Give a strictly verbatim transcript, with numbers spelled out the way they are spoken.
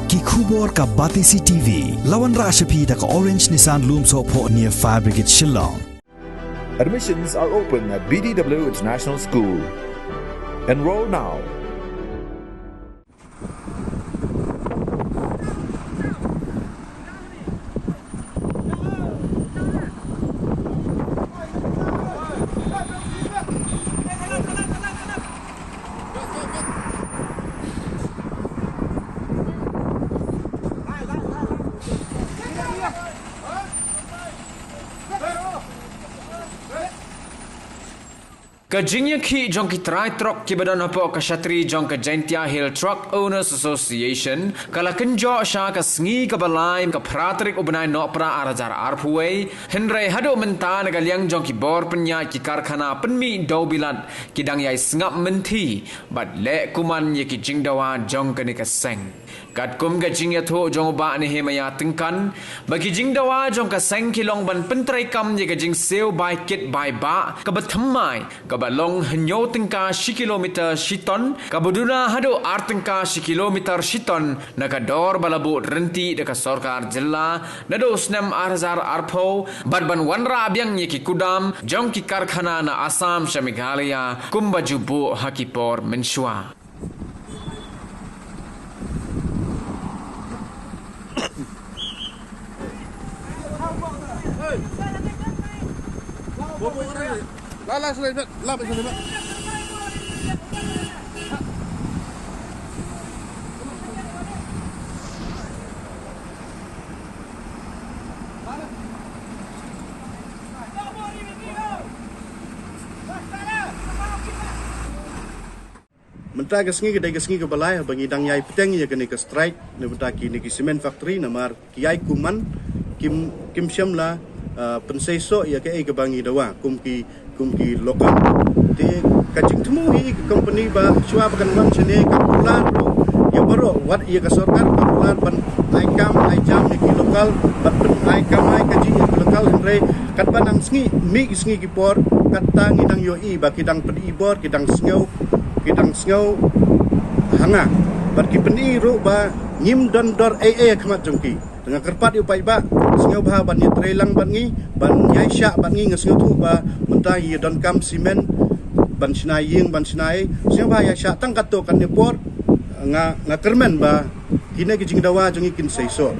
Ki khubor ka Batesi T V. La wanrah sha phi da ka Orange Nissan Lumsohphoh near Fire Brigade Shillong. Admissions are open at B D W International School. Enroll now. Ka jingïakhih jong ki trai trok kiba don hapoh ka shatri jong ka Jaintia Hill Truck Owners Association ka la kynjoh sha ka sngi kaba lai, ka phra tarik u bnai Nohprah ar hajar arphew wei, hynrei haduh mynta na ka liang jong ki bor pynïaid ki karkhana pynmih dewbilat ki dang ïai sngap mynthi bad leh kumne ïa ki jingdawa jong kane ka seng. Katkum ka jingïathuh jong u Bah Nehemiah Tyngkan, ba ki jingdawa jong ka seng ki long ban pyntreikam ïa ka jingsiew bai kit bai bah kaba thymmai, kaba long hynñiew tyngka shi kilometer shi ton, kaba duna haduh ar tyngka shi kilometer shi ton, na ka dor ba la bud ryntih da ka sorkar jylla naduh u snem ar hajar arphew, bad ban wanrah biang ïa ki kudam jong ki karkhana na Assam sha Meghalaya kumba ju buh ha ki por mynshuwa. Mynta ka sngi ka dei ka sngi kaba lai ba ngi dang ïai bteng ïa kane ka strike na bynta kine ki cement factory, namar ki ïai kumne kim, kim shym la, ah, pynseisoh ïa kaei kaba ngi dawa kum ki, kum ki local. Te ka jingthmu hi ka company ba shuwa ba kan wan shane ka kular ïa baroh, wat ïa ka sorkar ka kular ban ai kam ai jam ïa ki local, ban ai kam ai ka jing ïa ki local, hynrei katba nang sngi, mih ki sngi ki por, kata ngi dang ïohi ba ki dang pyni bor, ki dang sngew, ki dang sngew hanga. Bad ki pyni ruh ba ngim don dor ei ei ha khmat jong ki. Te nga kyrpad ïa u paidbah, sngewbha ban ïatrei lang bad ngi, ban ïai shah bad ngi, nga sngewthuh ba mynta ïa donkam cement ban shna ïing, ban shna ei, sngewbha ïai shah tang katto katne por, nga, nga kyrmen ba kine ki jingdawa jong ngi kin seisoh.